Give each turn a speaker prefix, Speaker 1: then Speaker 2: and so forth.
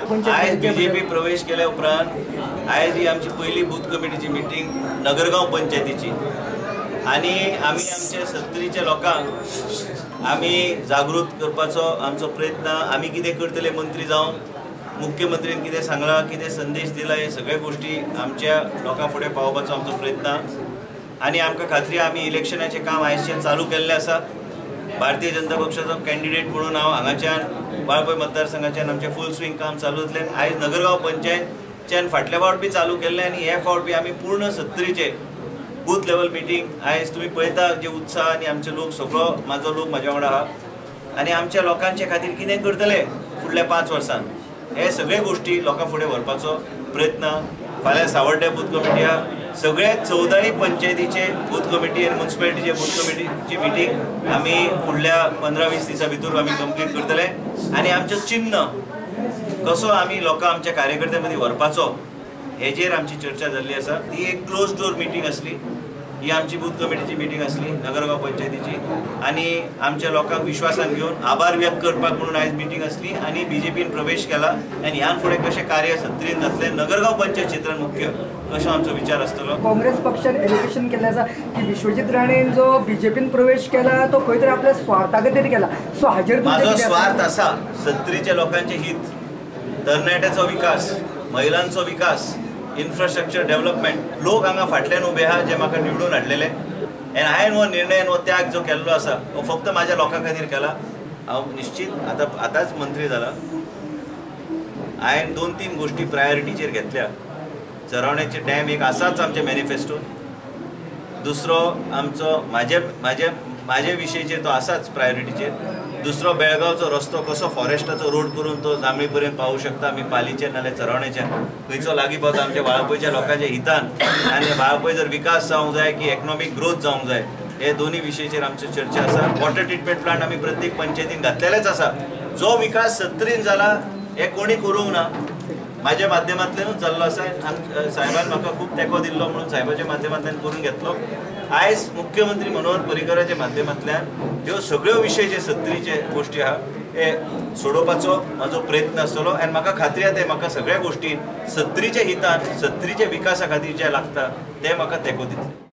Speaker 1: आयज बीजेपी प्रवेश केल्या उपरांत आयज ही आमची पयली बूथ कमिटीची मिटींग नगरगांव पंचायतीची आनी आमी आमच्या सत्तरीच्या लोकांक आमी जागृत करपाचो आमचो प्रयत्न. आमी कितें करतले मंत्री जावन, मुख्यमंत्रीन कितें सांगलां, कितें संदेश दिला, हे सगळ्या गोष्टी आमच्या लोकां फुडें पावोवपाचो आमचो प्रयत्न. आनी आमकां खात्री आमी इलेक्शनाचें काम आयजच्यान चालू केल्लें आसा. भारतीय जनता पक्षाचो कॅन्डिडेट म्हणून हांव हांगाच्यान वाळपय मतदारसंघाच्यान आमचें फूल स्विंग काम चालू जातलें. आयज नगरगांव पंचायतच्यान फाटल्या फावट बी चालू केल्लें आनी हे फावट बी आमी पूर्ण सत्तरीचे बूथ लेवल मिटींग आयज तुमी पळयता जे उत्साह आनी आमचे लोक सगळो म्हाजो लोक म्हाज्या वांगडा आहा आनी आमच्या लोकांचे खातीर कितें करतले फुडल्या 5 वर्सांत हे सगळे गोष्टी लोकां फुडें व्हरपाचो प्रयत्न. फाल्यां सावर्ड्या बूथ कमिटी आहा, सगळ्या 14 पंचायतीचे बूथ कमिटी आनी म्युनिसिपालिटीचे बूथ कमिटीची मिटींग आमी फुडल्या 15-20 दिसां भितर आमी कंप्लीट करतले. आनी आमचें चिन्ह कसो आमी लोकां आमच्या कार्यकर्त्यां मदीं व्हरपाचो हेजेर आमची चर्चा जाल्ली आसा. ती एक क्लोज डोर मिटींग आसली, ही आमची बूथ कमिटीची मिटींग आसली नगरगांव पंचायतीची आनी आमच्या लोकांक विश्वासान घेवन आभार व्यक्त करपाक म्हणून आयज मिटींग आसली आनी बीजेपीन प्रवेश केला आनी ह्यान फुडें कशें कार्य सत्तरीन जातलें नगरगांव पंचायत क्षेत्रान मुख्य कशें आमचो विचार आसतलो.
Speaker 2: काँग्रेस पक्षान एलिगेशन केल्लें आसा की विश्वजीत राणेन जो बीजेपीन प्रवेश केला तो खंय तरी आपल्या स्वार्था खातीर केला. सो हाजेर
Speaker 1: म्हाजो स्वार्थ आसा सत्तरीच्या लोकांचें हित, तरणाट्याचो विकास, महिलांचो विकास, इन्फ्रास्ट्रक्चर डेव्हलपमेंट. लोक हांगा फाटल्यान उबे आहा जे म्हाका निवडून हाडलेले आनी हांवें हो निर्णय हो त्याग जो केल्लो आसा हो फक्त म्हाज्या लोकां खातीर केला. हांव निश्चित आतां आतांच मंत्री जाला, हांवें 2-3 गोष्टी प्रायोरिटीचेर घेतल्या. चरवण्याचे डॅम एक आसाच आमचे मॅनिफेस्टो, दुसरो आमचो म्हाजे म्हाजे म्हाजे विशयचेर तो आसाच प्रायोरिटीचेर, दुसरो बेळगांवचो रस्तो कसो फॉरेस्टाचो रोड करून तो जांभळी पर्यंत पावूं शकता आमी पालीच्यान नाल्यार चरवण्याच्यान, खंयचो लागीं पावता आमच्या वाळपयच्या लोकांच्या हितान आनी वाळपय जर विकास जावंक जाय की इकनॉमीक ग्रोथ जावंक जाय हे दोन्ही विशयचेर आमची चर्चा आसा. वॉटर ट्रिटमेंट प्लांट आमी प्रत्येक पंचायतीन घातलेलेच आसा. जो विकास सत्तरीन जाला हे कोणी करूंक ना, म्हाज्या माध्यमांतल्यानूच जाल्लो आसा. साहेबान म्हाका खूब तेंको दिल्लो म्हणून साहेबाच्या माध्यमांतल्यान करून घेतलो. आयज मुख्यमंत्री मनोहर पर्रीकराच्या माध्यमांतल्यान ह्यो सगळ्यो विशय जे सत्तरीचे गोष्टी आहा हे सोडोवपाचो म्हाजो प्रयत्न आसतलो आनी म्हाका खात्री आसा ते म्हाका सगळ्या गोष्टीन सत्तरीच्या हितान सत्तरीच्या विकासा खातीर जे लागता ते म्हाका तेंको दितले.